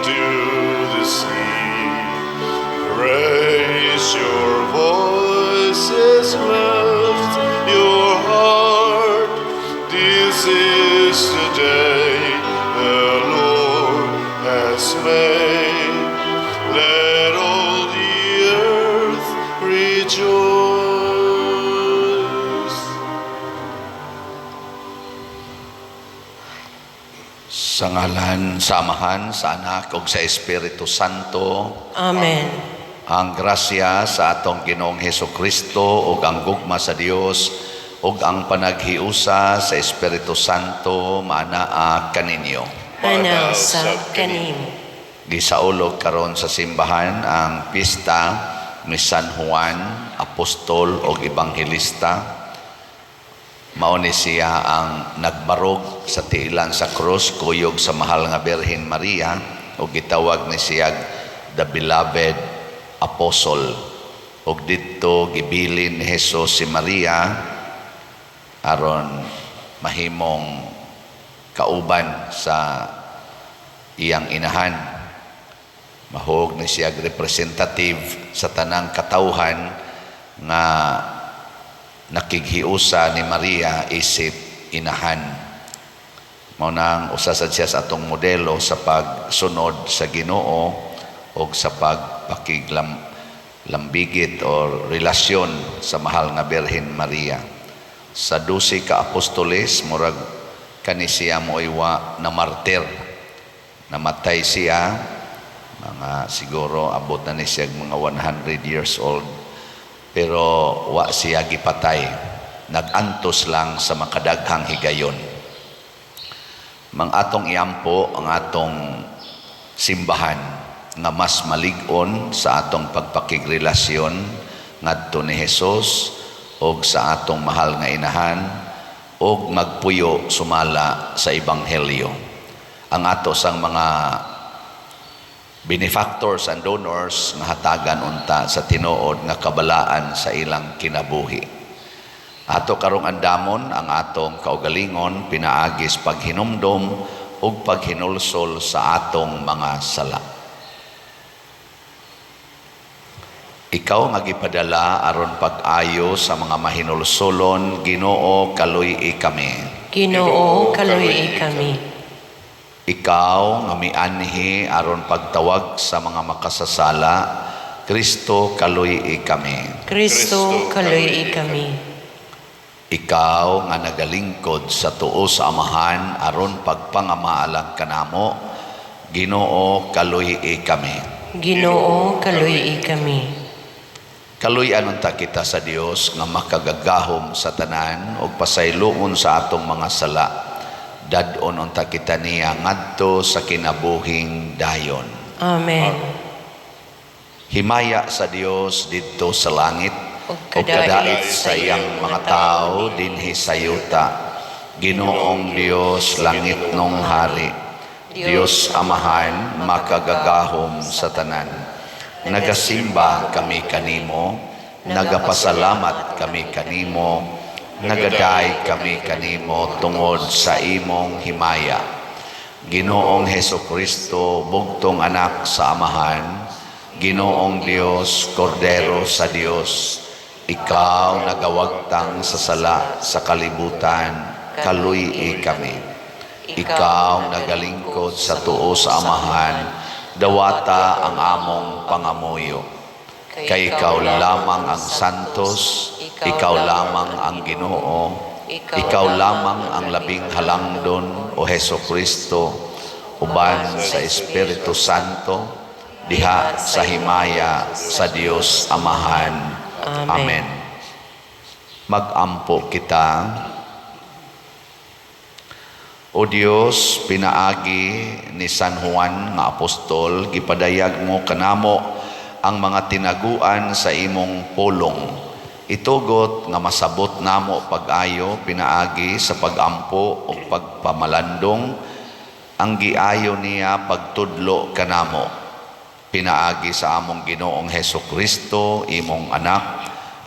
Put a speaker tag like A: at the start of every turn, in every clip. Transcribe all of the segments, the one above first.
A: To the sea. Raise your voices, lift your heart. This is the day the Lord has made. Let all the earth rejoice.
B: Sa ngalan sa Amahan, sa Anak ug sa Espiritu Santo.
C: Amen.
B: Ang grasya sa atong Ginoong Heso Kristo ug ang gugma sa Dios ug ang panaghiusa sa Espiritu Santo maanaa kaninyo.
C: Maanaa usab kanimo.
B: Gisaulog karon sa simbahan ang pista ni San Juan, apostol ug ebanghelista. Mao ni siya ang nagbarog sa tiilan sa krus kuyog sa mahal nga Birhen Maria ug gitawag ni siya the beloved apostle. Ug didto gibilin ni Jesus si Maria aron mahimong kauban sa iyang inahan. Mahog ni siya representative sa tanang katawhan nga nakighiusa ni Maria isip inahan. Mao nang usa sad siya sa atong modelo sa pagsunod sa Ginoo ug sa pagpakiglam lambigit or relasyon sa mahal nga Birhen Maria. Sa 12 ka apostoles, murag kani siya mo'y wa na martir. Namatay siya mga siguro abot na ni siya mga 100 years old, pero wa siya gipatay, nag-antos lang sa makadaghang higayon. Mang atong iampo ang atong simbahan nga mas malig-on sa atong pagpakigrelasyon ngadto ni Jesus og sa atong mahal nga inahan og magpuyo sumala sa ebanghelyo. Ang ato sang mga benefactors and donors nga hatagan unta sa tinuod nga kabalaan sa ilang kinabuhi. Ato karong andamon ang atong kaugalingon pinaagi sa paghinumdom ug paghinulsol sa atong mga sala. Ikaw nga gipadala aron pag-ayo sa mga mahinulsolon, Ginoo, kaluy-i kami.
C: Ginoo, kaluy-i kami.
B: Ikaw nga mianhi aron pagtawag sa mga makasasala, Kristo, kaluy-i kami.
C: Kristo, kaluy-i kami.
B: Ikaw nga nagalingkod sa tuo sa Amahan aron pagpangamaalang kanamo, Ginoo, kaluy-i kami.
C: Ginoo, kaluy-i kami.
B: Kaluy-an unta kita sa Dios nga makagagahom sa tanan ug pasayloon sa atong mga sala. Dad-on unta kita niya ngadto sa kinabuhing dayon.
C: Amen.
B: Himaya sa Dios didto sa langit
C: ug
B: ug kadait sa iyang mga tawo dinhi sa yuta. Ginoong Dios, langitnong hari, Dios Amahan, makagagahom sa tanan. Nagasimba kami kanimo, nagapasalamat kami kanimo, nagaday kami kanimo tungod sa imong himaya. Ginoong Heso Kristo, bugtong anak sa Amahan, Ginoong Dios, Kordero sa Dios, ikaw nagawagtang sa sala sa kalibutan, kaluy-i kami. Ikaw nagalingkod sa tuo sa Amahan, dawata ang among pangamuyo. Kay ikaw lamang ang santos, ikaw lamang ang Ginoo, ikaw lamang ang labing halangdon, o Heso Kristo, uban sa Espiritu Santo, diha sa himaya sa Dios Amahan.
C: Amen.
B: Amen. Magampo kita. O Dios, pinaagi ni San Juan nga apostol, gipadayag mo kanamo ang mga tinaguan sa imong pulong. Itugot nga masabot namo pag-ayo pinaagi sa pagampo o pagpamalandong ang giayo niya pagtudlo kanamo. Pinaagi sa among Ginoong Heso Kristo, imong anak,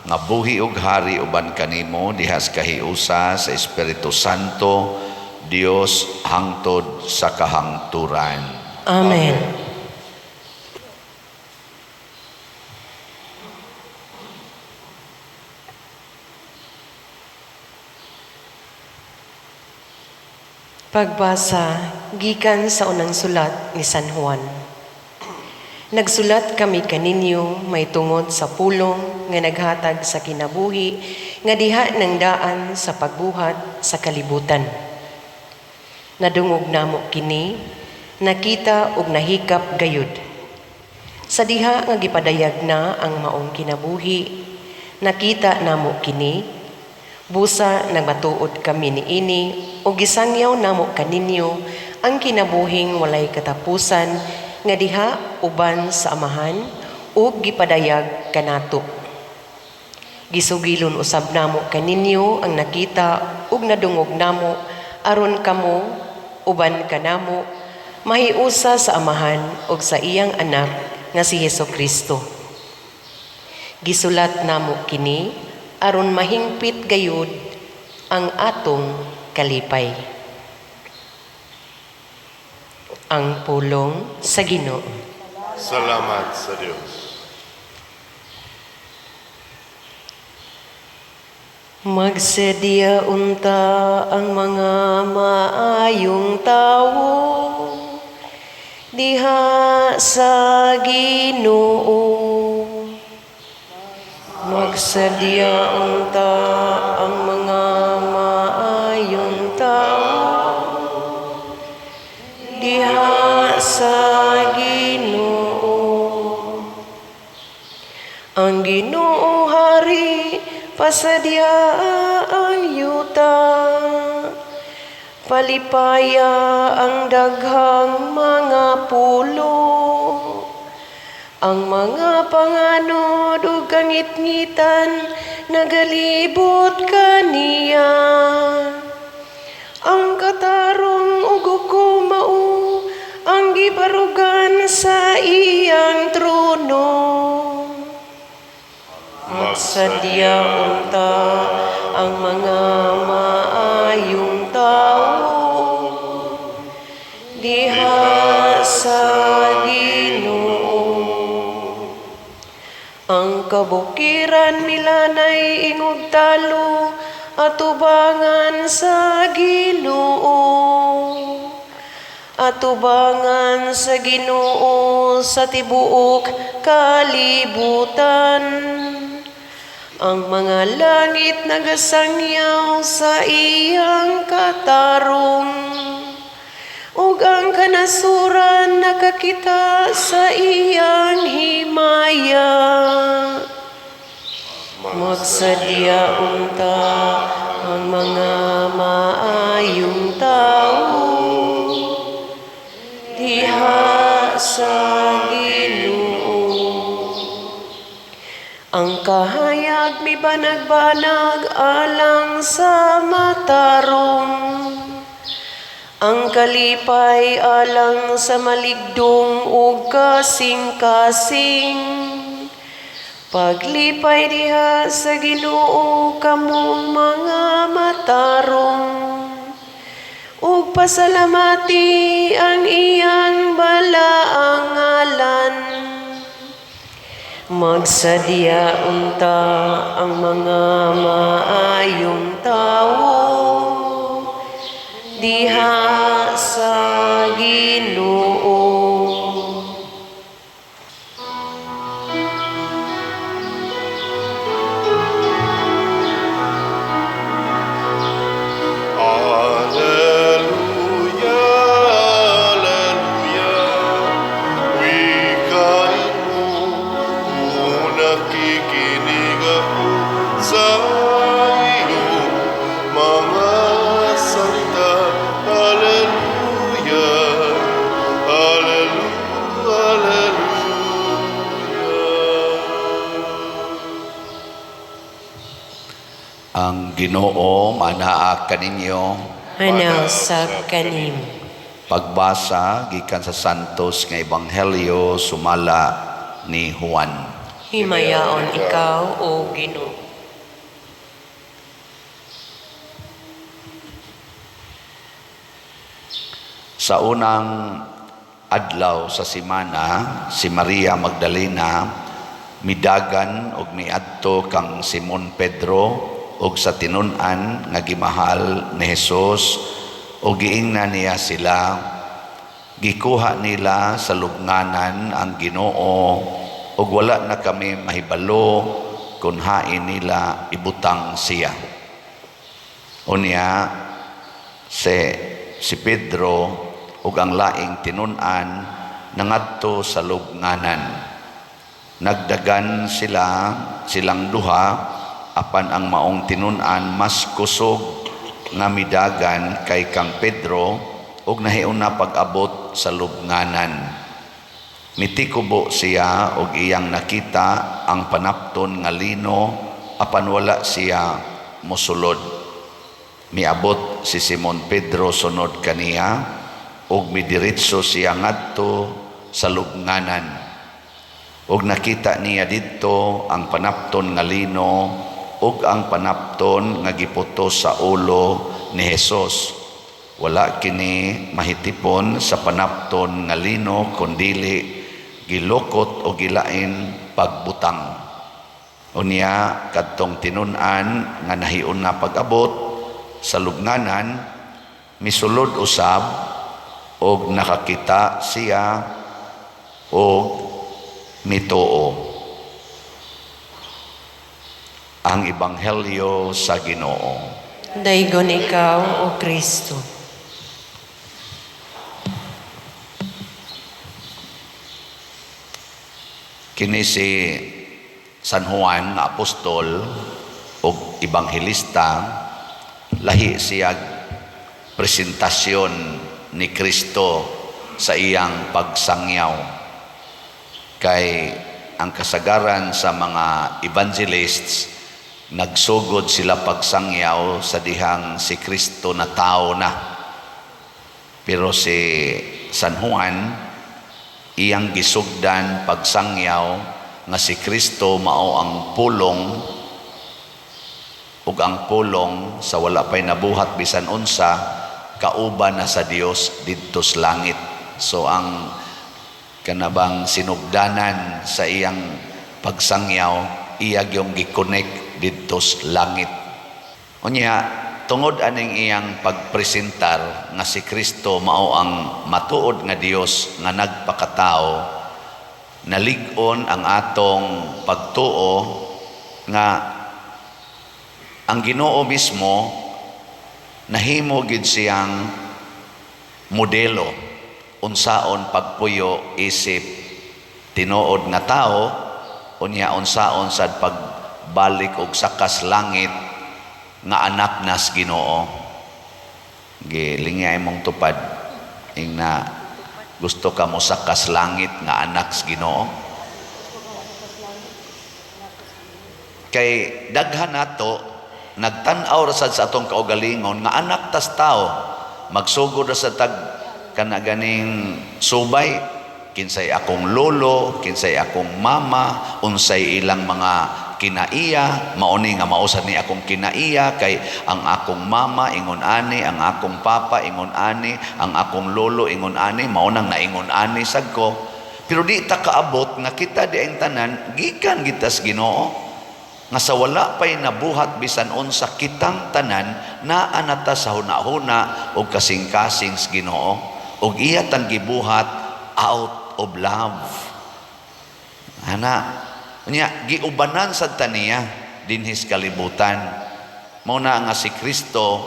B: nga buhi ug hari uban kanimo diha sa kahiusa sa Espiritu Santo, Dios hangtod sa kahangturan.
C: Amen. Pagbasa gikan sa unang sulat ni San Juan. Nagsulat kami kaninyo may tungod sa pulong nga naghatag sa kinabuhi nga diha ng daan sa pagbuhat sa kalibutan. Nadungog namo kini, nakita ug nahikap gayud. Sa diha nga gipadayag na ang maong kinabuhi, nakita namo kini, busa nagmatuod kami niini ug gisangyaw namo kaninyo ang kinabuhing walay katapusan nga diha uban sa Amahan ug gipadayag kanato. Gisugilon usab namo kaninyo ang nakita ug nadungog namo aron kamo uban kanamo mahiusa sa Amahan ug sa iyang anak nga si Hesus Kristo. Gisulat namo kini aron mahingpit gayud ang atong kalipay. Ang pulong sa Ginoo.
A: Salamat sa Dios.
C: Magsedya unta ang mga maayong tawo diha sa Ginoo. Magsadya unta ang mga maayong tawo diha sa Ginoo. Ang Ginoo hari, pasadya ang yuta. Palipaya ang daghang mga pulo. Ang mga panganod ug kangitngitan nagalibot kaniya. Ang katarong ug hukom mao ang gibarugan sa iyang trono. Magsadya unta ang mga maayong tawo diha sa Ginoo. Ang kabukiran milanay ingog talo atubangan sa Ginoo. Atubangan sa Ginoo sa tibuok kalibutan. Ang mga langit nagasangyaw sa iyang katarong, ug ang kanasuran nakakita sa iyang himaya. Magsadya unta ang mga maayong tawo diha sa Ginoo. Ang kahayag mibanag-banag alang sa matarong. Ang kalipay alang sa maligdong ug kasing-kasing. Paglipay diha sa Ginoo kamong mga matarong. Ug pasalamati ang iyang balaang ngalan. Magsadya unta ang mga maayong tawo diha sa Ginoo.
A: Alleluia, alleluia. Wikain mo kung nakikinig ako sa iyong mga salita. Alleluia, alleluia, alleluia.
B: Ang Ginoo manaa kaninyo.
C: Manausab kanimo.
B: Pagbasa gikan sa Santos nga Ebanghelyo sumala ni Juan.
C: Himayaon ikaw, o Ginoo.
B: Sa unang adlaw sa semana, si Maria Magdalena midagan og miadto kang Simon Pedro og sa tinun-an nga gimahal ni Hesus O giingnan niya sila, "Gikuha nila sa lubnganan ang Ginoo ug wala na kami mahibalo kung hain nila ibutang siya." Unya si Pedro ug ang laing tinun-an nangadto sa lubnganan. Nagdagan silang duha, apan ang maong tinun-an mas kusog nga midagan kay kang Pedro ug nahiuna pag-abot sa lubnganan. Mitikubo siya og iyang nakita ang panapton nga lino, apan wala siya mosulod. Miabot si Simon Pedro sunod kaniya ug midiretso siya ngadto sa lubnganan. Ug nakita niya didto ang panapton nga lino ug ang panapton nga giputos sa ulo ni Jesus. Wala kini mahitipon sa panapton nga lino, kundili gilukot o gilain pagbutang. Unya kadtong tinun-an nga nahiuna pag-abot sa lubnganan misulod usab og nakakita siya og mituo. Ang Ebanghelyo sa Ginoo.
C: Daygon ikaw, O Kristo.
B: Kini si San Juan nga apostol ug ebanghelista, lahi siya presentasyon ni Kristo sa iyang pagsangyaw. Kay ang kasagaran sa mga evangelists, nagsugod sila pagsangyaw sa dihang si Kristo na tao na. Pero si San Juan, iyang gisugdan pagsangyaw nga si Kristo mao ang pulong, ug ang pulong sa wala pay nabuhat bisan unsa, kauban na sa Dios didto sa langit. So ang kanabang sinugdanan sa iyang pagsangyaw, iya gyung gi-connect didto sa langit. Unya tungod aning iyang pagpresentar nga si Kristo mao ang matuod nga Dios nga nagpakatao, nalig-on ang atong pagtuo nga ang Ginoo mismo nahimo gid siyang modelo unsaon pagpuyo isip tinuod nga tao, unya unsaon sad pagbalik og sakas langit nga anak nas Ginoo. Gilingay mong tupad ing na gusto ka mo sakas langit nga anak sa Ginoo. Kay daghan nato nagtan-aw ra sad sa atong kaugalingon nga anak tas tao, magsugod ra sa tag kana ganing subay, kinsay akong lolo, kinsay akong mama, unsay ilang mga kinaiya, mauni nga mausa ni akong kinaiya, kay ang akong mama ingon ani, ang akong papa ingon ani, ang akong lolo ingon ani, maunang naingon ani sad ko. Pero di ta kaabot nga kita di ang tanan gikan gitas Ginoo, nga sa wala pay nabuhat bisan unsa kitang tanan naa na ta sa hunahuna og kasing-kasing sa Ginoo, og iya tang gibuhat out of love. Ana, unya giubanan sad ta niya dinhis kalibutan. Mao na nga si Kristo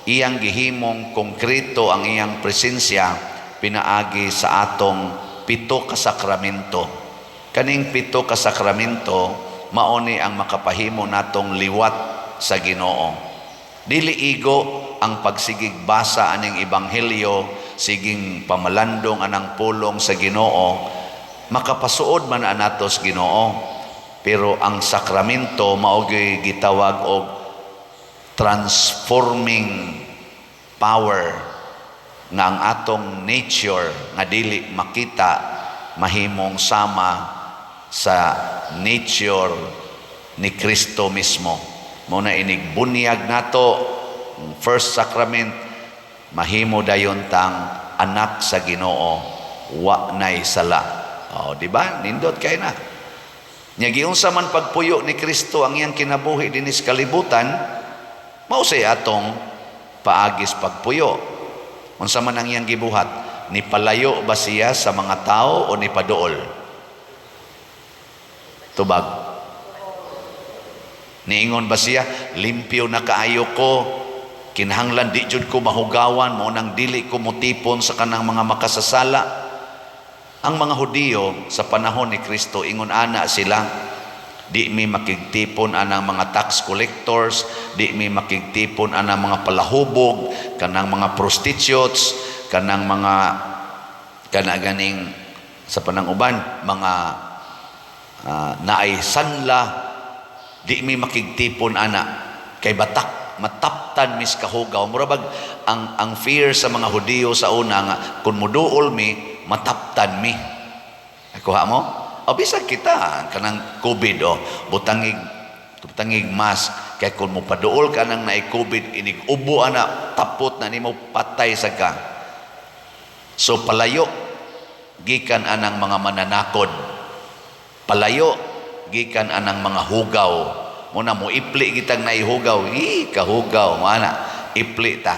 B: iyang gihimong konkreto ang iyang presensya pinaagi sa atong 7 ka sakramento. Kaning 7 ka sakramento mao ni ang makapahimo natong liwat sa Ginoo. Dili igo ang pagsigig basa aning ebanghelyo, siging pamalandong anang pulong sa Ginoo, makapasuod man anatos Ginoo. Pero ang sakramento mao gyud gitawag og transforming power nga ang atong nature nga dili makita mahimong sama sa nature ni Kristo mismo. Mao na inig bunyag nato first sacrament, mahimo dayon tang anak sa Ginoo, wa nay sala. Oh, di ba? Nindot kay na. Nya giunsa man pagpuyo ni Kristo ang iyang kinabuhi dinis kalibutan, mao say atong paagis pagpuyo. Unsa man ang iyang gibuhat? Nipalayo ba siya sa mga tao o nipaduol? Tubag. Niingon ba siya, "Limpyo na kaayo ko, kinahanglan di jud ko mahugawan, mao nang dili ko mutipon sa kanang mga makasasala"? Ang mga Hudiyo sa panahon ni Kristo, ingon ana sila: "Di mi makigtipon anang mga tax collectors, di mi makigtipon anang mga palahubog, kanang mga prostitutes, kanang mga kana ganing sa panang uban, mga naay sanla, di mi makigtipon ana kay batak mataptan mis kahugaw." Mura bag ang fear sa mga Hudiyo sa una nga kung muduol mi, mataptan mi. Kuha mo? O bisag kita kanang COVID, o butangig mask kay kung mopaduol ka nang naay COVID, inig ubo ana, tapot na nimo, patay sa ka. So palayo gikan anang mga mananakod, palayo gikan anang mga hugaw. Mao na mo ipli kitang naihugaw, hi kahugaw mana, ipli ta.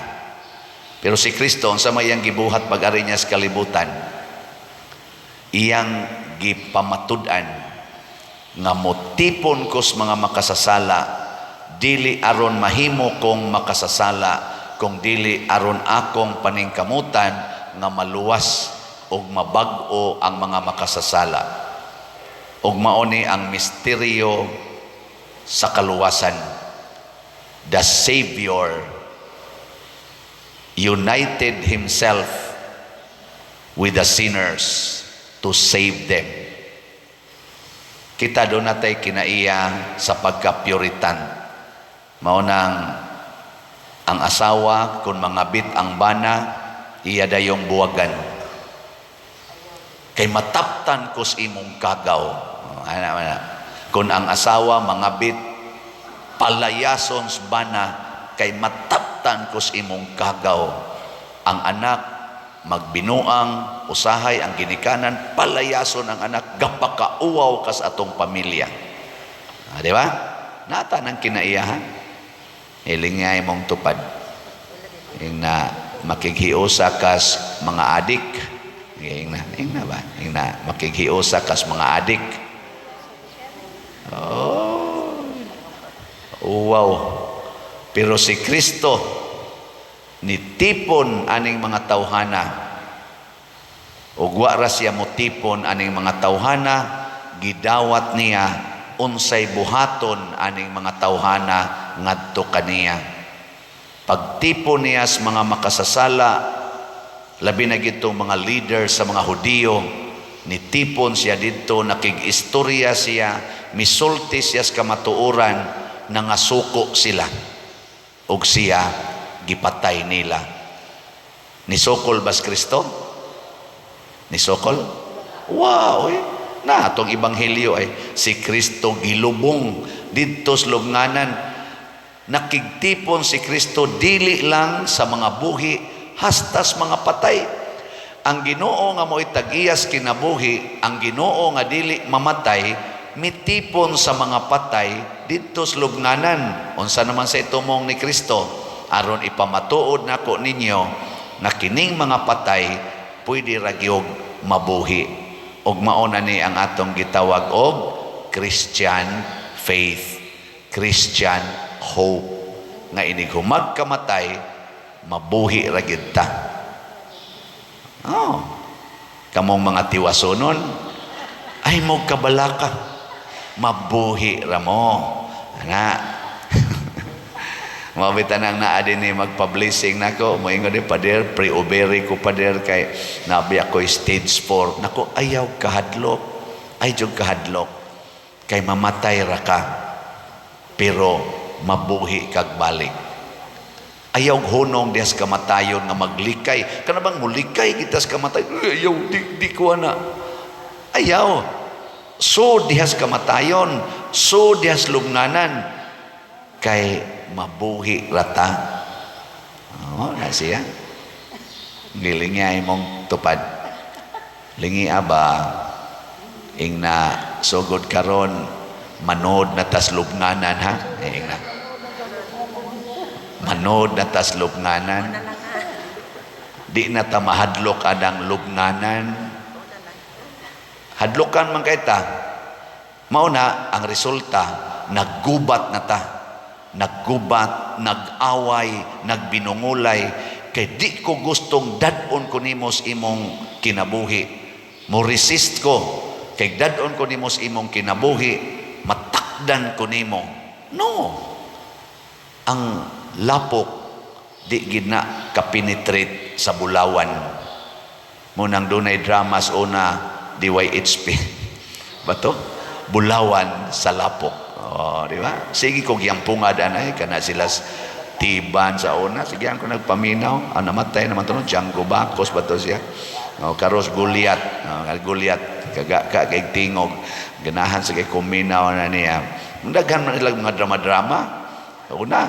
B: Pero si Kristo, unsa may iyang gibuhat pag-ari niya sa kalibutan? Iyang gipamatud-an nga motipon kos mga makasasala, dili aron mahimo kong makasasala, kung dili aron akong paningkamutan nga maluwas ug mabag-o ang mga makasasala. Ug mao ni ang misteryo sa kaluwasan. The Savior united himself with the sinners to save them. Kita duna natay kinaiya sa pagka-Puritan. Mao nang ang asawa, kung mangabit ang bana, iya dayong buwagan. Kay mataptan kos imong kagaw. Ana, ana. Kung ang asawa mangabit, palayason sa bana kay mataptan kos imong kagaw. Ang anak magbinuang usahay ang ginikanan, palayason ang anak, gapakauwaw kas atong pamilya. Ah, di ba? Nata ng kinaiyahan. Hilingay mong tupad. Ing na makighiusa kas mga adik. Ing na ba? Ing na makighiusa kas mga adik. Oh. Wow. Pero si Kristo nitipon aning mga tawhana. Ug wa ra siya motipon aning mga tawhana, gidawat niya unsay buhaton aning mga tawhana ngadto kaniya. Pagtipon niya sa mga makasasala, labi na gitong mga leader sa mga Hudiyo, nitipon siya didto, nakig-istorya siya, misulti siya sa kamatuoran, nangasuko sila. Ug siya gipatay nila. Nisukol bas Kristo? Nisukol? Wow, eh. Na atong ebanghelyo ay si Kristo gilubong didto sa lubnganan. Nakigtipon si Kristo dili lang sa mga buhi, hastas mga patay. Ang Ginoo nga mo'y tag-iyas kinabuhi, ang Ginoo nga dili mamatay, mitipon sa mga patay didto sa lubnganan. Unsa naman sa itumong ni Kristo? Aron ipamatuod nako ninyo na kining mga patay pwede ra gyud mabuhi. Ug mao na ni ang atong gitawag og Christian faith, Christian hope, nga inig humag kamatay, mabuhi ra gyud ta. Oh. Kamong mga tiwasonon, ay mo kabalaka, mabuhi ra mo. Ana. Mabita nang naa din ni magpa-blessing nako, moingon ni "Pader, pre-ovary ko, Pader, kay nabi ako stage 4." Nako, ayaw kahadlok. Ay jud kahadlok. Kay mamatay ra ka. Pero mabuhi kag balik. Ayaw hunong dihas kamatayon nga maglikay. Kana bang mulikay kita sa kamatayon? "Uy, ayaw, di ko ana." Ayaw. So dihas kamatayon, so dihas lubnganan kay mabuhi rata. Oh, na siya. Gilingi mong tupad. Lingi aba, ing na sugod karon manod na tas lubnganan, ha. Ing na. Manod na tas lubnganan. Di na ta mahadlok anang lubnganan. Hadlokan man kay ta. Mao na ang resulta, naggubat na ta. Naggubat, nag-away, nagbinungulay kay di ko gustong dad-on ko nimo sa imong kinabuhi. Mo resist ko kay dad-on ko nimo sa imong kinabuhi, matakdan ko nimo. No. Ang lapok di gid na kapenetrate sa bulawan. Mao nang dunay dramas una, DYHP. Ba to? Bulawan sa Lapok. Oh, di ba? Sige ko giyampungad anay kana sila tiban sa una. Sige ko nagpaminaw. Ah, namatay naman to, no? Django Bacos ba to siya? Oh, karos Goliath. Oh, Goliath kaga ka kay tingog. Ganahan sa kay kuminaw na niya. Daghan man ilang mga drama-drama. Una.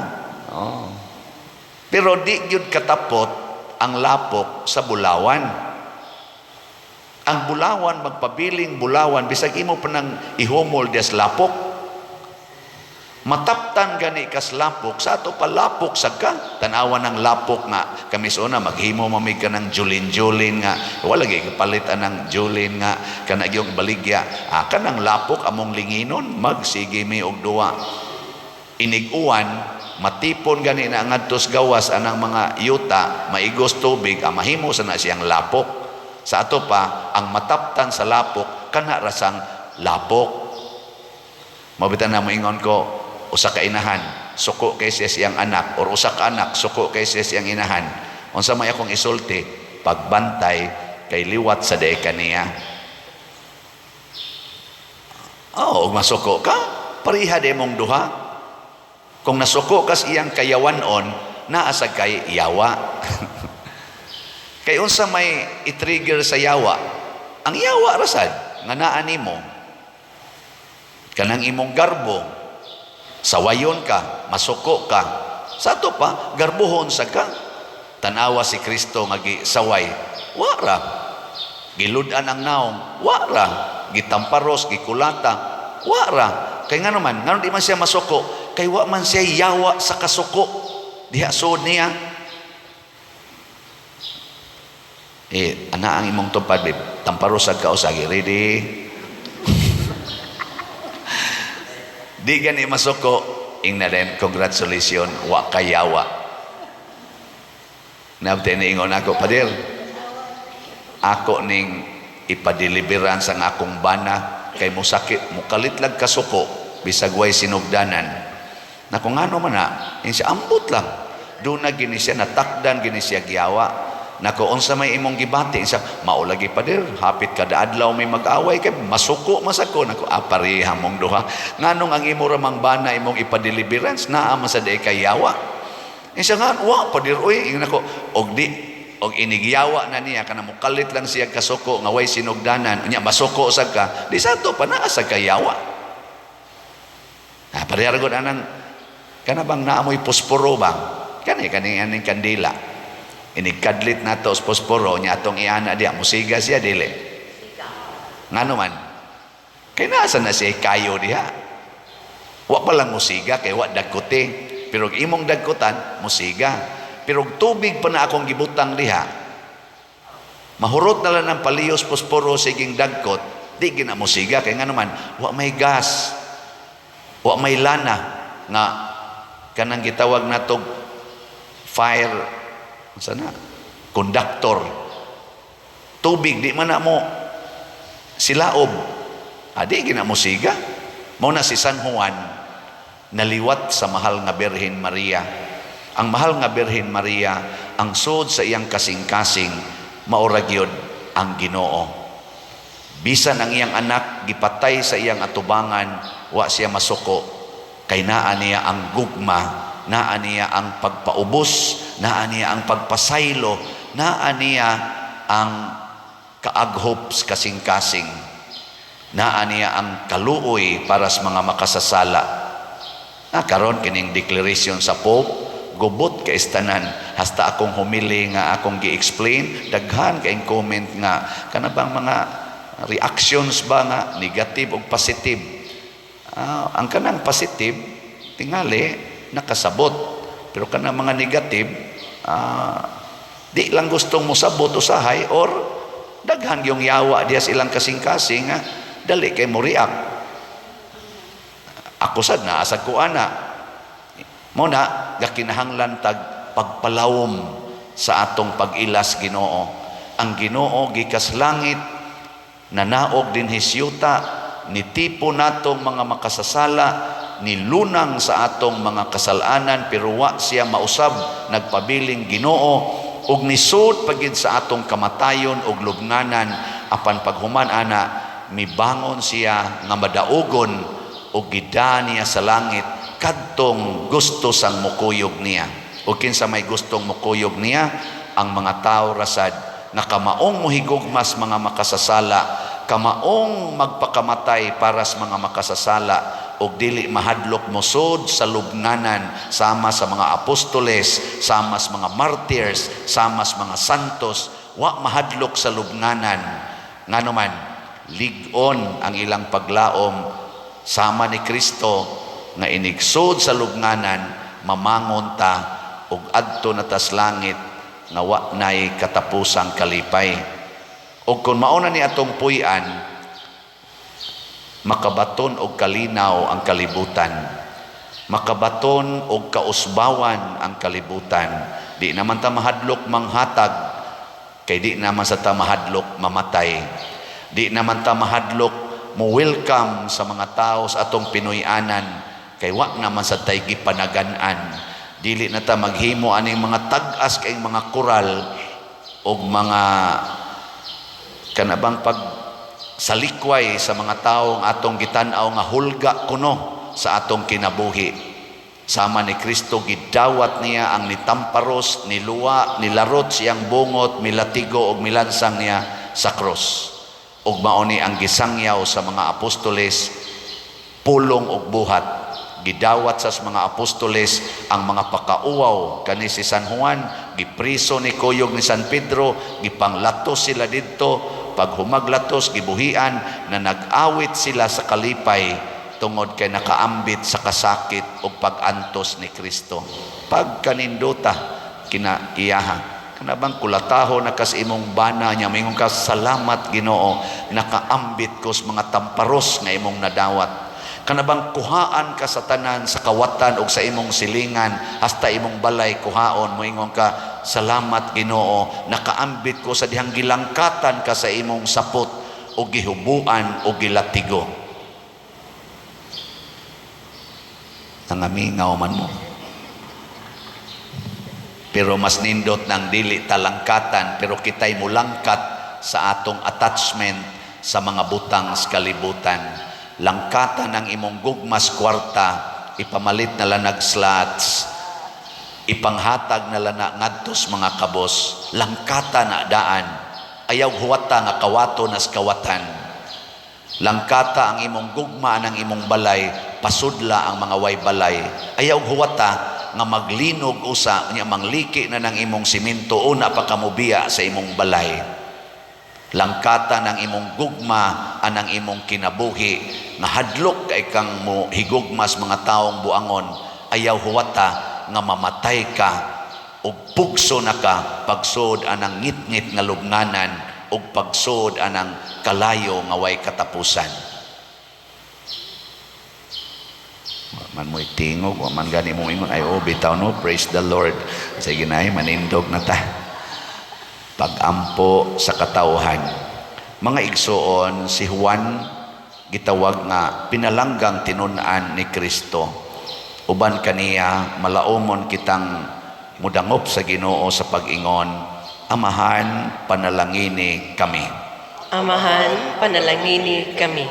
B: Oh. Pero di gyud katapot ang lapok sa bulawan. Ang bulawan magpabiling bulawan bisag imo pa nang ihumol des lapok. Mataptan gani kas lapok sa ato pa, lapok sa ka. Tan-awa ng lapok nga kami sa una maghimo mamig ka ng julin-julin nga wala gyud kapalit anang julin nga kana gyud baligya. Ah, kanang lapok among linginon, magsige mi og duwa. Inig-uwan, matipon gani na ngadtos gawas anang mga yuta, maigos tubig, ang mahimo sa na siyang lapok. Sa ato pa, ang mataptan sa lapok kana rasang lapok. Mabitan na moingon ko, usa ka inahan suko kay siya siyang anak or usa ka anak suko kay siya siyang inahan, unsa may akong isulti? Pagbantay kay liwat sa day kaniya. Oh, ug masuko ka, pareha de mong duha. Kung nasuko kas iyang kayawanon, naa sa kay yawa. Kay unsa may i-trigger sa yawa? Ang yawa rasad nga naa nimo. Kanang imong garbo, sawayon ka, masuko ka. Sa ato pa, garbohon sa ka. Tanawa si Kristo nga gisaway, wa ra. Gilud-an ang naong, wa ra. Gitamparos, gikulata, wa ra. Kay nga naman, ngano di man siya masuko? Kay wa man siya yawa sa kasuko. Diha suod niya. Eh, ana ang imong tupad, babe. Tamparos sa kausagi. Ready? Di gani masuko. Ing na rin, congratulations, wa kayawa. Nabte niingon ako, "Pader, ako ning ipadeliverance ang akong bana kay musakit, mukalit lang kasuko, bisag way sinugdanan." Nako, ngano man na? Yung siya, ambot lang. Doon na gini siya, natakdan gini siya giyawa. Nako, unsa may imong gibati? Siya, mao lagi, pader, hapit kada adlaw may mag-away kay masuko masako. Nako, ah, pareha mong duha. Nganong ang imo ramang bana imong ipadeliverance, naa man sa di kay yawa. Siya nga, wa, pader, uy, ingon ako, og di, og inigyawa na niya, kana mukalit lang siya kasuko, nga way sinugdanan, unya masuko sa ka, di sa to pa naa sa kayawa. Ah, pareha gud anang, kana bang naamoy posporo ba? Kani, kani aning kandila. Inigkadlit na to sa posporo, nya atong iana diya, musiga siya, dili. Ngano man? Kay nasa na siya kayo diha. Wa pa lang musiga, kay wa dagkote. Pero imong dagkotan, musiga. Pero tubig pa na akong gibutang diha, mahurot na lang ng paliyos posporo siging dagkot, di gina musiga. Kay ngano man, wa may gas, wa may lana, nga kanang gitawag natog fire, sana conductor. Tubig di man na mo silaob, adi gina mo siga. Mao na si San Juan naliwat sa mahal nga Birhen Maria. Ang mahal nga Birhen Maria, ang sud sa iyang kasing-kasing maura gyud ang Ginoo. Bisan ang iyang anak gipatay sa iyang atubangan, wa siya masuko kay naa niya ang gugma, naa niya ang pagpaubos, naa niya ang pagpasaylo, naa niya ang kaaghop sa kasing-kasing, naa niya ang kaluoy para sa mga makasasala. Na karon kining declaration sa Pope, gubot kay tanan. Hasta akong humili nga akong gi-explain, daghan kay comment nga kana bang mga reactions ba nga negative o positive. Ah, ang kanang positive tingali nakasabot, pero kanang mga negative, ah, Di lang gustong mosabot usahay or daghan yung yawa diya sa ilang kasing-kasing nga dali kay mo react. Ako sad naa sad ko ana. Mao na gakinahanglan tag pagpalawom sa atong pag-ilas Ginoo. Ang Ginoo gikas langit, nanaog dinhi sa yuta, nitipo natong mga makasasala, nilunang sa atong mga kasalanan, pero wa siya mausab, nagpabiling Ginoo ug nisud pagid sa atong kamatayon ug lubnganan. Apan paghuman ana, mibangon siya nga madaugon ug gida niya sa langit kadtong gusto sang mukuyog niya. Ug kinsa may gustong mukuyog niya? Ang mga tao rasad nga kamaong mohigugmas mga makasasala, kamaong magpakamatay para sa mga makasasala ug dili mahadlok mosud sa lubnganan sama sa mga apostoles, sama sa mga martyrs, sama sa mga santos. Wa mahadlok sa lubnganan, ngano man lig-on ang ilang paglaom sama ni Kristo nga inigsud sa lubnganan, mamangon ta ug adto na tas langit nga wa nay katapusang kalipay. Ug kung mao na ni atong puy-an, makabaton og kalinaw ang kalibutan, makabaton og kausbawan ang kalibutan. Di naman ta mahadlok manghatag kay di naman sa ta mahadlok mamatay. Di naman ta mahadlok mo welcome sa mga tao sa atong Pinoy-anan kay wa naman sa tay gipanagan-an. Dili na ta maghimo aning mga tag-as kay mga koral og mga kanabang pag salikway sa mga taong atong gitan-aw nga hulga kuno sa atong kinabuhi. Sama ni Kristo, gidawat niya ang nitamparos, niluwa, nilarot siyang bungot, milatigo og milansang niya sa krus. Ug mao ni ang gisangyaw sa mga apostoles, pulong ug buhat. Gidawat sa mga apostoles ang mga pakauwaw kani si San Juan, gipriso ni kuyog ni San Pedro, gipanglatos sila didto. Pag humaglatos, gibuhian na nag-awit sila sa kalipay tungod kay nakaambit sa kasakit ug pag-antos ni Kristo. Pagkanindota kina iyaha, kana bang kulataho na kas imong bana niya, mingon ka, "Salamat, Ginoo, nakaambit ko sa mga tamparos nga imong nadawat." Kana bang kuhaan ka sa tanan sa kawatan og sa imong silingan, hasta imong balay kuhaon, moingon ka, "Salamat, Ginoo, nakaambit ko sa dihang gilangkatan ka sa imong sapot o gihubuan o gilatigo." Nangamingaw man mo. Pero mas nindot ng dili talangkatan, pero kita'y mulangkat sa atong attachment sa mga butang sa kalibutan. Langkatan ang imong gugmas kwarta, ipamalit na lang slots, ipanghatag na lang na ngadtos mga kabos, langkata na daan. Ayaw huwata nga kawato nas kawatan. Langkata ang imong gugma ng imong balay, pasudla ang mga way balay. Ayaw huwata nga maglinog usa nya mangliki na ng imong simento, una pa kamubiya sa imong balay. Langkata ng imong gugma anang imong kinabuhi nga hadlok kay kang mo higugmas mga taong buangon. Ayaw huwata nga mamatay ka ug pugso na ka pagsod anang ngitngit nga lubnganan ug pagsod anang kalayo nga way katapusan. Wa man mo'y tingog, wa man gani mo ingon, ay oh, bitaw no, praise the Lord. Sige na, manindog na ta. Pagampo sa katawhan. Mga igsuon, si Juan gitawag nga pinalanggang tinun-an ni Kristo. Uban kaniya, malaumon kitang mudangop sa Ginoo sa pag-ingon, "Amahan, panalangini kami."
C: Amahan, panalangini kami.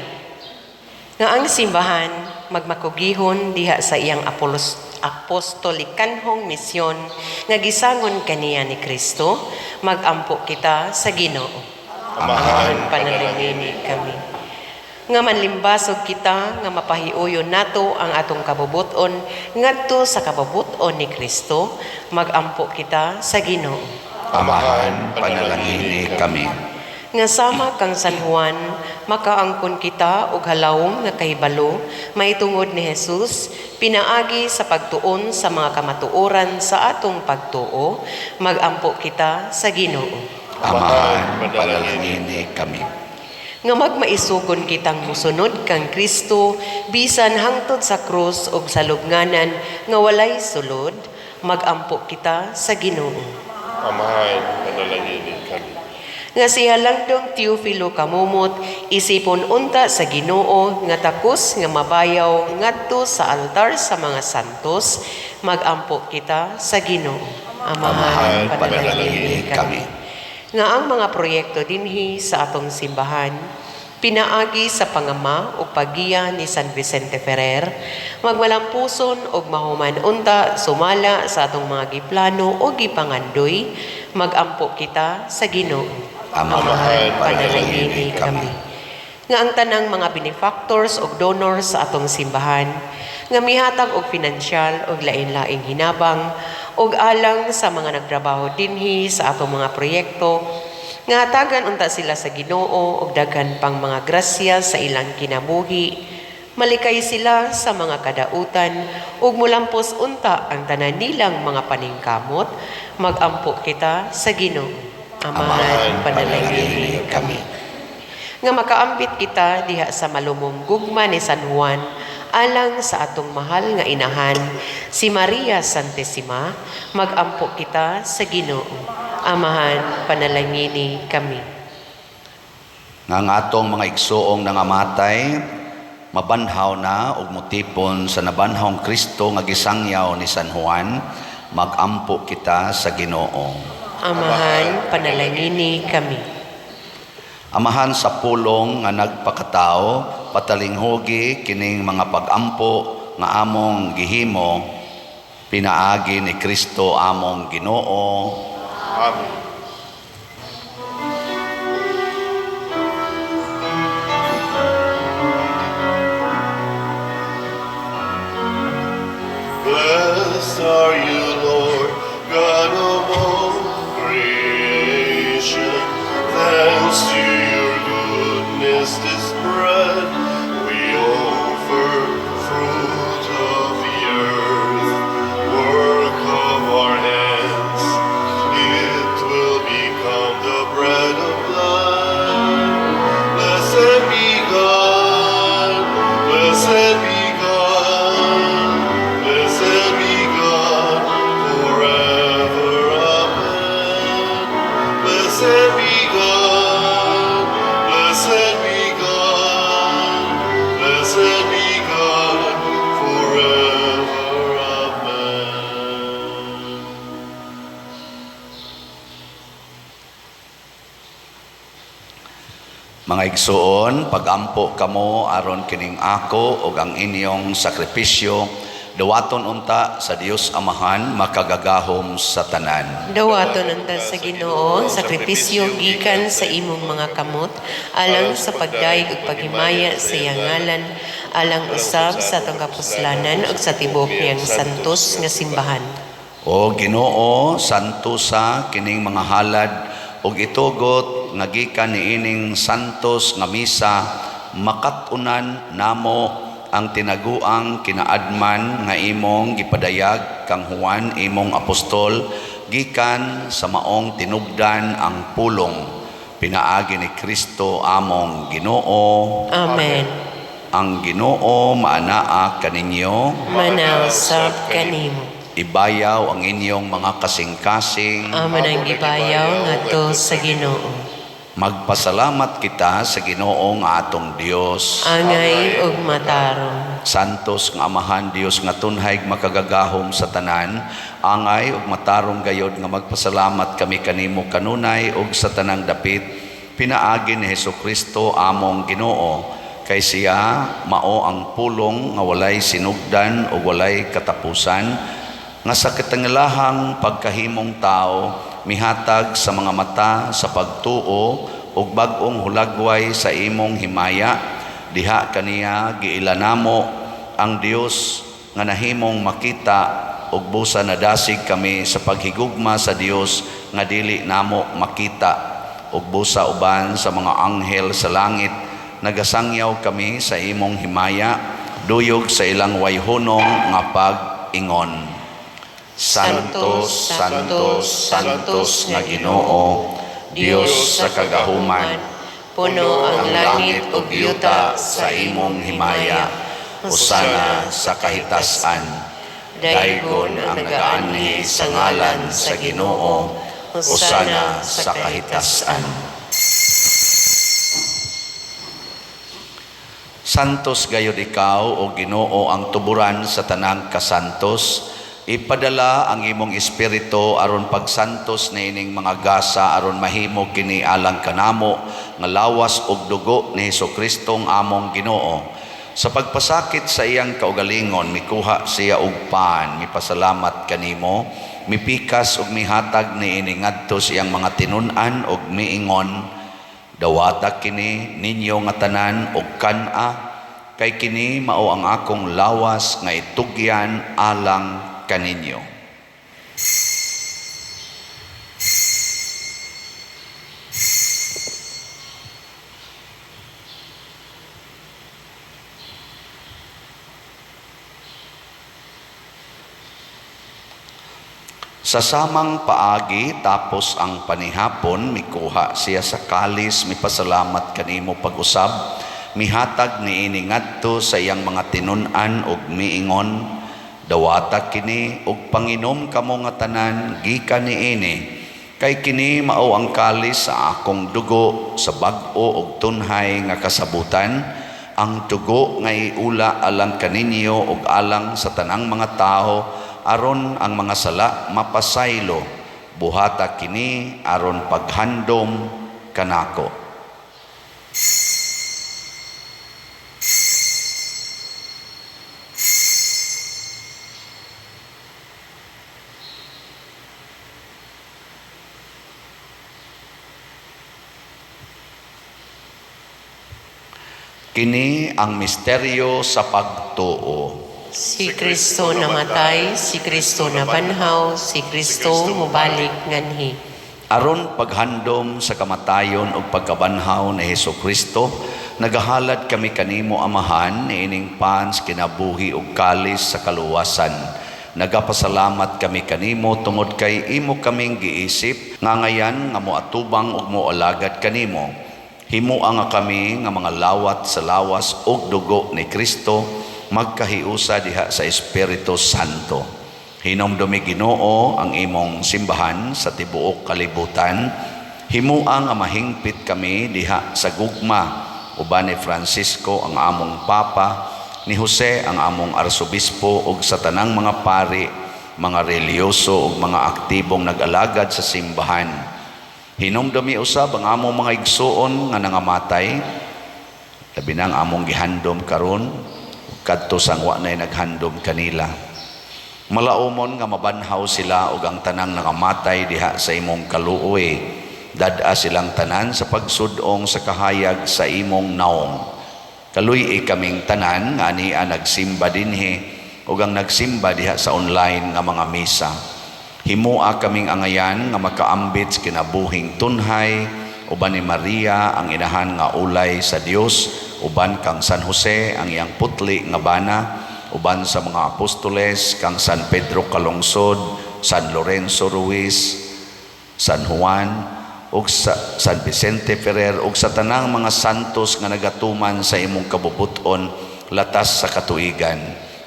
C: Nga ang simbahan magmakugihon diha sa iyang apostolikanhong misyon nga gisangon kaniya ni Kristo, magampo kita sa Ginoo.
A: Amahan,
C: panalangini kami. Nga manlimbasog kita nga mapahiuyon nato ang atong kabubut-on ngadto sa kabubut-on ni Kristo, magampo kita sa Ginoo.
B: Amahan, panalangini kami.
C: Nga sama kang San Juan, makaangkon kita og halawom nga kahibalo mahitungod ni Jesus, pinaagi sa pagtuon sa mga kamatuoran sa atong pagtuo, magampo kita sa Ginoo.
B: Amahan, panalangini kami.
C: Nga magmaisugon kitang musunod kang Kristo bisan hangtod sa krus ug sa lubnganan nga walay sulod, magampo kita sa Ginoo.
A: Amahan, panalangini kami.
C: Nga si Halangdong Teofilo Camomot isipon unta sa Ginoo nga takos nga mabayaw ngadto sa altar sa mga santos, magampo kita sa Ginoo.
B: Amahan,
C: Amahan,
B: panalangini kami.
C: Nga ang mga proyekto dinhi sa atong simbahan pinaagi sa pangama o paggiya ni San Vicente Ferrer, magmalampuson og mahuman unta sumala sa atong mga giplano o gipangandoy, magampo kita sa Ginoo.
B: Amahan, panalangini kami.
C: Nga ang tanang mga benefactors og donors sa atong simbahan nga mihatag og pinansyal og lain-laing hinabang og alang sa mga nagtrabaho dinhi sa atong mga proyekto, nga hatagan unta sila sa Ginoo og daghan pang mga grasya sa ilang kinabuhi, malikay sila sa mga kadautan ug mulampos unta ang tanan nilang mga paningkamot, magampo kita sa Ginoo. Amahan, panalangini kami. Nga makaambit kita diha sa malumong gugma ni San Juan alang sa atong mahal nga inahan si Maria Santissima, magampo kita sa Ginoo. Amahan, panalangini kami.
B: Nga ang atong mga igsuong nangamatay mabanhaw na ug motipon sa nabanhawng Kristo nga gisangyaw ni San Juan, magampo kita sa Ginoo.
C: Amahan, panalangini kami.
B: Amahan sa pulong nga nagpakatao, patalinghugi kining mga pagampo nga among gihimo pinaagi ni Kristo among Ginoo.
A: Amen. Blessed are you, Lord, God of all creation. Thanks to your goodness, this bread we offer, fruit of the earth, work of our hands. It will become the bread of life. Blessed be God, blessed be God, blessed be God forever. Amen. Blessed be God, blessed be God, blessed be God forever. Amen.
B: Mga igsuon, pagampo kamo aron kining ako ug ang inyong sakripisyo dawaton unta sa Dios Amahan makagagahom sa tanan.
C: Dawaton unta sa Ginoo ang sakripisyo gikan sa imong mga kamot alang sa pagdayeg ug paghimaya sa iyang ngalan, alang usab sa atong kapuslanan ug sa tibuok niyang santos nga simbahan.
B: O Ginoo, santosa kining mga halad ug itugot nga gikan niining santos nga misa makat-unan namo ang tinaguang kinaadman nga imong gipadayag kang Juan imong apostol gikan sa maong tinubdan ang pulong pinaagi ni Kristo among Ginoo.
C: Amen.
B: Ang Ginoo maanaa kaninyo.
C: Manausab kanimo.
B: Ibayaw ang inyong mga kasing-kasing.
C: Amo nang gibayaw ngadto sa Ginoo.
B: Magpasalamat kita sa Ginoo nga atong Dios.
C: Angay ug matarong.
B: Santos nga Amahan, Dios nga tunhay makagagahom sa tanan, angay ug matarong gayod nga magpasalamat kami kanimo kanunay ug sa tanang dapit pinaagi ni Hesukristo among Ginoo, kay siya mao ang pulong nga walay sinugdan ug walay katapusan, nga sa katangilahang pagkahimong tao mihatag sa mga mata sa pagtuo ug bag-ong hulagway sa imong himaya. Diha kaniya giila namo ang Dios nga nahimong makita ug busa nadasig kami sa paghigugma sa Dios nga dili namo makita. Ug busa uban sa mga anghel sa langit, nagasangyaw kami sa imong himaya, duyog sa ilang wayhunong nga pag-ingon. Santo, Santo, Santos nga Ginoo, Dios sa kagahuman,
C: puno ang langit ug yuta
B: sa imong himaya. Hosana sa kahitasan. Daygon ang nagaanhi sa ngalan sa Ginoo. Hosana sa kahitasan. Santos gayud ikaw o Ginoo, ang tuburan sa tanang kasantos. Ipadala ang imong espiritu aron pagsantos niining mga gasa, aron mahimo kini alang kanamo nga lawas ug dugo ni Hesukristo ang among Ginoo. Sa pagpasakit sa iyang kaugalingon, mikuha siya og pan, mipasalamat kanimo, mipikas ug mihatag niini ngadto sa iyang mga tinun-an ug miingon: "Dawata kini ninyo nga tanan og kan-a, kay kini mao ang akong lawas nga itugyan alang kaninyo." Sa samang paagi, tapos ang panihapon, mikuha siya sa kalis, mipasalamat kanimo pag-usab, mihatag niini ngadto sa iyang mga tinun-an ug miingon: "Dawata kini ug panginom kamo nga tanan gikan niini, kay kini mao ang kalis sa akong dugo sa bag-o ug tunhay nga kasabutan, ang dugo nga iula alang kaninyo ug alang sa tanang mga tawo aron ang mga sala mapasaylo. Buhata kini aron paghandom kanako." Kini ang misteryo sa pagtuo.
C: Si Kristo namatay, si Kristo nabanhaw, si Kristo mobalik nganhi.
B: Aron paghandom sa kamatayon ug pagkabanhaw ni Hesus Kristo, nagahalad kami kanimo, Amahan, niining pan sa kinabuhi ug kalis sa kaluwasan. Nagapasalamat kami kanimo tungod kay imo kaming giisip nga ngayan nga moatubang ug moalagad kanimo. Himoa nga kami nga mga lawat sa lawas ug dugo ni Kristo magkahiusa diha sa Espiritu Santo. Hinomdumi, Ginoo, ang imong simbahan sa tibuok kalibutan. Himoa nga mahingpit kami diha sa gugma uban ni Francisco ang among Papa, ni Jose ang among Arsobispo ug sa tanang mga pari, mga relihiyoso ug mga aktibong nag-alagad sa simbahan. Hinumdumi usab ang among mga igsuon nga nangamatay, labi na ang among gihandom karon, kadto sang wa nay naghandom kanila. Malaumon nga mabanhaw sila ug ang tanang nangamatay diha sa imong kaluoy. Dad-a silang tanan sa pagsudong sa kahayag sa imong naong. Kaluy-i kaming tanan nga ania nagsimba dinhi ug ang nagsimba diha sa online nga mga misa. Himoa kaming angayan nga makaambit sa kinabuhing tunhay uban ni Maria ang inahan nga ulay sa Dios, uban kang San Jose ang iyang putli nga bana, uban sa mga apostoles kang San Pedro Calungsod, San Lorenzo Ruiz, San Juan ug sa San Vicente Ferrer ug sa tanang mga santos nga nagatuman sa imong kabubut-on latas sa katuigan.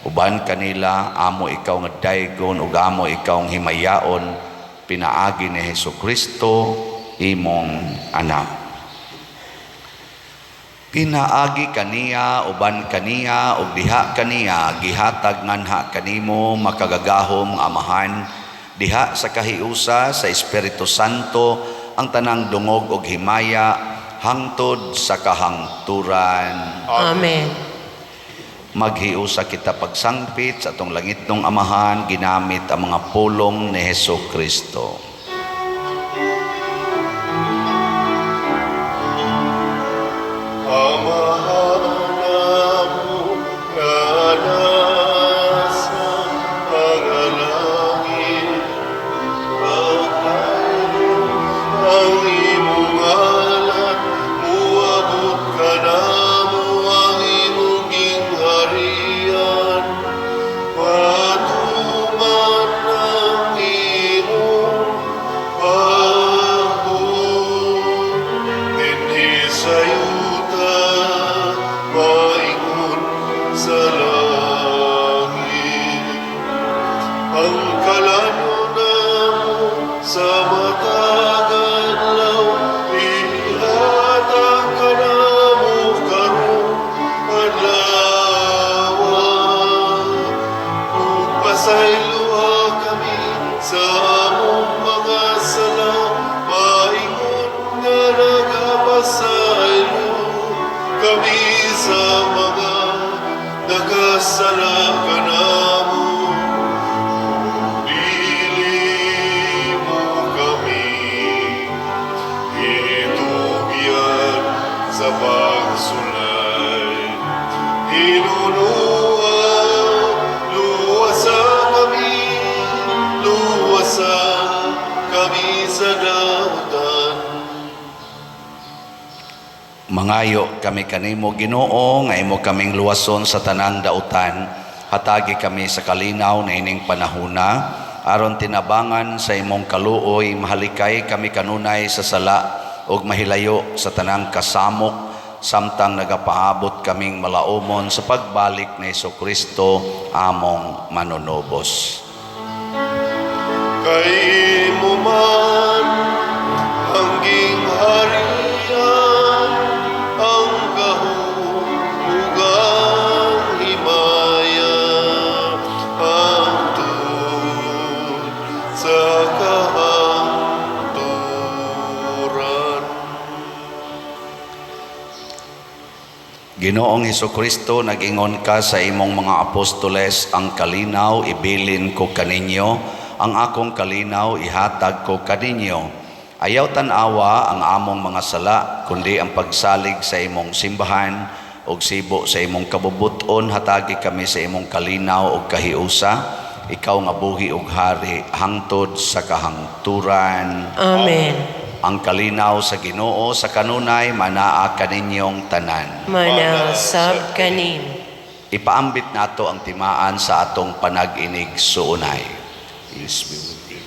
B: Uban kanila amo ikaw nga daygon ug amo ikaw ang himayaon pinaagi ni Hesus Kristo, imong anak. Pinaagi kaniya, uban kaniya ug diha kaniya, gihatag nganha kanimo, makagagahom nga Amahan, diha sa kahiusa sa Espiritu Santo, ang tanang dungog ug himaya hangtod sa kahangturan.
C: Amen.
B: Maghiusa kita pagsangpit sa atong langitnong Amahan ginamit ang mga pulong ni Hesus Kristo.
A: Amahan namo nga nasa mga langit, Pagpalain ang imong Pasayloa kami sa among mga sala, maingon nga nagapasaylo kami sa mga nakasala kanamo. Dili mo kami itugyan sa pagsulay. Hinunua, luwasa kami, luwasa kami sa dautan.
B: Mangayo kami kanimo, Ginoo, nga imo kaming luwason sa tanang dautan. Hatagi kami sa kalinaw na ining panahuna aron tinabangan sa imong kaluoy mahalikay kami kanunay sa sala ug mahilayo sa tanang kasamok samtang nagapaabot kaming malaumon sa pagbalik ni Kristo among manunubos.
A: Kay imo man ang gingharian, ang gahom ug ang himaya, hangtod sa kahangturan.
B: Ginoong Hesukristo, nag-ingon ka sa imong mga apostoles, "Ang kalinaw ibilin ko kaninyo, ang akong kalinaw ihatag ko kaninyo." Ayaw tan-awa ang among mga sala, kundi ang pagsalig sa imong simbahan ug sibo sa imong kabubut-on, hatagi kami sa imong kalinaw ug kahiusa, ikaw nga buhi ug hari hangtod sa kahangturan.
C: Amen.
B: Ang kalinaw sa Ginoo sa kanunay manaa kaninyong tanan.
C: Manaa sab kanimo.
B: Ipaambit nato ang timaan sa atong panag-inigsuonay. Peace be with you.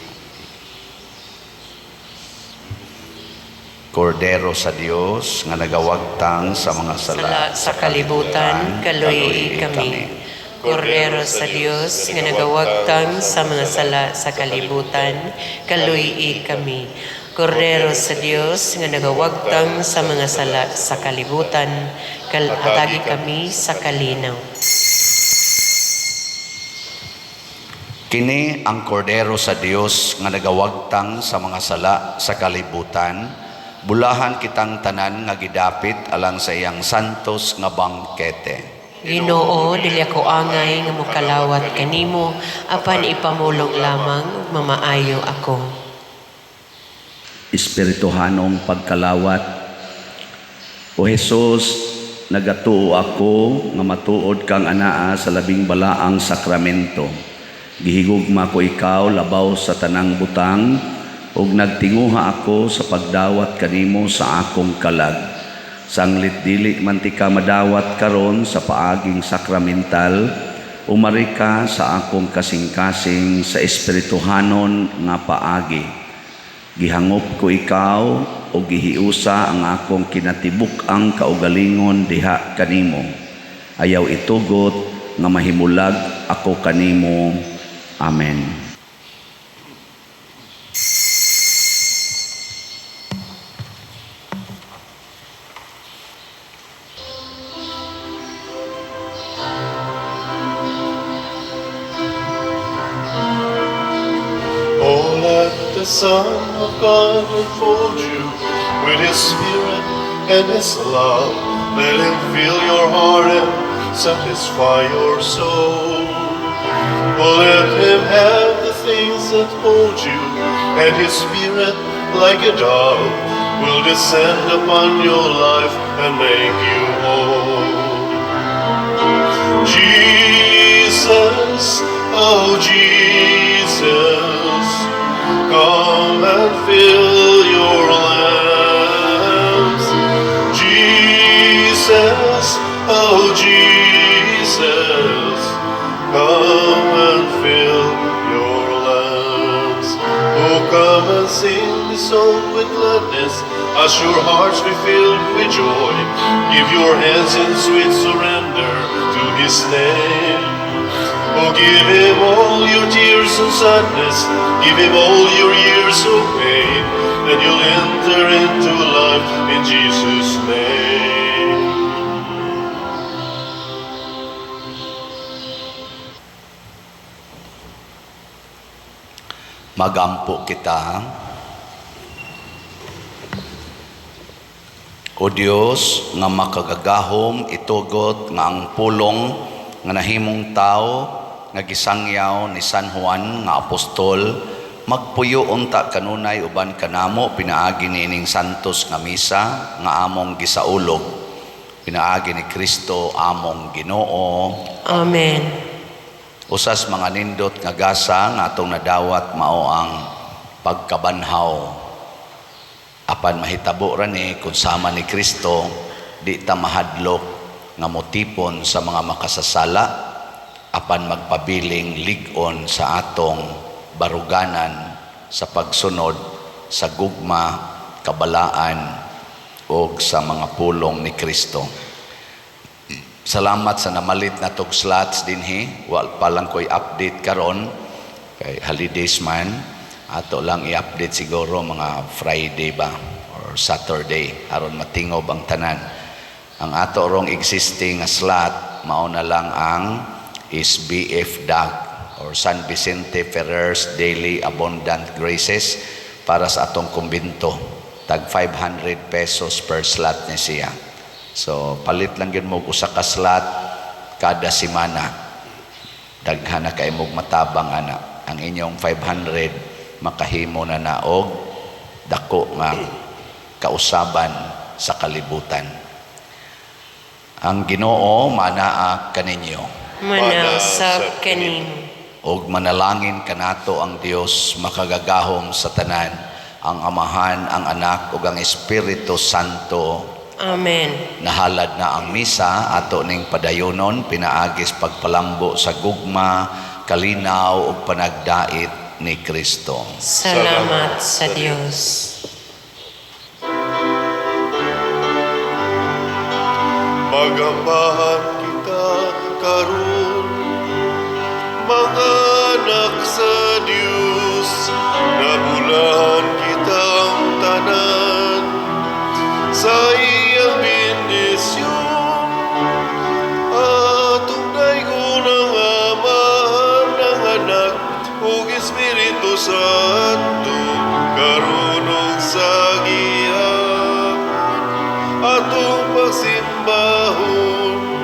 B: Kordero sa Dios nga nagawagtang sa mga sala
C: Sala sa kalibutan, kaluy kami. Kordero sa Dios nga nagawagtang sa mga sala sa kalibutan, kaluy kami. Kordero sa Dios nga nagawagtang sa mga sala sa kalibutan, hatagi kami sa kalinaw.
B: Kini ang kordero sa Dios nga nagawagtang sa mga sala sa kalibutan. Bulahan kitang tanan nga gidapit alang sa iyang santos nga bangkete.
C: Ginoo, dili ako angay nga mokalawat kanimo, apan ipamulong lamang ug mamaayo ako.
B: Espirituhanong pagkalawat. O Hesus, nagatuo ako nga matuod kang anaa sa labing balaang sakramento. Gihigugma ko ikaw labaw sa tanang butang ug nagtinguha ako sa pagdawat kanimo sa akong kalag. Sanglit dili man tika madawat karon sa paaging sakramental, umari ka sa akong kasing-kasing sa espirituhanon nga paagi. Gihangop ko ikaw o gihiusa ang akong kinatibuk-ang kaugalingon diha kanimo. Ayaw itugot nga mahimulag ako kanimo. Amen.
A: Oh, let the Son of God enfold you with His Spirit and His love. Let Him fill your heart and satisfy your soul. Oh, let Him have the things that hold you, and His Spirit, like a dove, will descend upon your life and make you whole. Jesus, oh Jesus, come and fill your lamps. Jesus, oh Jesus, come and fill your lamps. Oh, come and sing the song with gladness as your hearts be filled with joy. Give your hands in sweet surrender to His name. Oh, give Him all your tears and sadness. Give Him all your years of pain. And you'll enter into life in Jesus' name.
B: Magampo kita. O Dios nga makagagahom, itugot nga ang pulong nga nahimong tao nga gisangyaw ni San Juan nga apostol magpuyo unta kanunay uban kanamo pinaagi niining santos nga misa nga among gisaulog, pinaagi ni Kristo among Ginoo.
C: Amen.
B: Usas mga nindot nga gasa nga atong nadawat mao ang pagkabanhaw. Apan mahitabo ra ni kung sama ni Kristo di ta mahadlok nga motipon sa mga makasasala, apan magpabiling lig-on sa atong baruganan sa pagsunod sa gugma, kabalaan ug sa mga pulong ni Kristo. Salamat sa namalit na tog slots dinhi. Wa pa lang ko'y update karon kay holidays man. Ato lang i-update siguro mga Friday ba or Saturday aron matingob ang tanan. Ang ato rong existing nga slot mao na lang ang SBF DAG or San Vicente Ferrer's Daily Abundant Graces para sa atong kumbinto. Tag 500 pesos per slot ni siya. So palit lang gyud mo usa ka slot kada semana. Daghan na kay mog matabang ana. Ang inyong 500 makahimo na naog dako nga kausaban sa kalibutan. Ang Ginoo manaa kaninyo.
C: Manausab kanimo.
B: Og manalangin kanato ang Dios makagagahom sa tanan, ang Amahan, ang Anak ug ang Espiritu Santo.
C: Amen.
B: Nahalad na ang misa, ato ning padayonon pinaagis pagpalambo sa gugma, kalinaw ug panagdait ni Kristo.
C: Salamat sa Dios.
A: Magambahan kita karon, mga anak sa Dios, nabulahan kitang tanan sa iyang bendisyon. Atong daygon ang Amahan, ang Anak ug Espiritu Santo, karon ug sa gihapon atong pagsimbahon.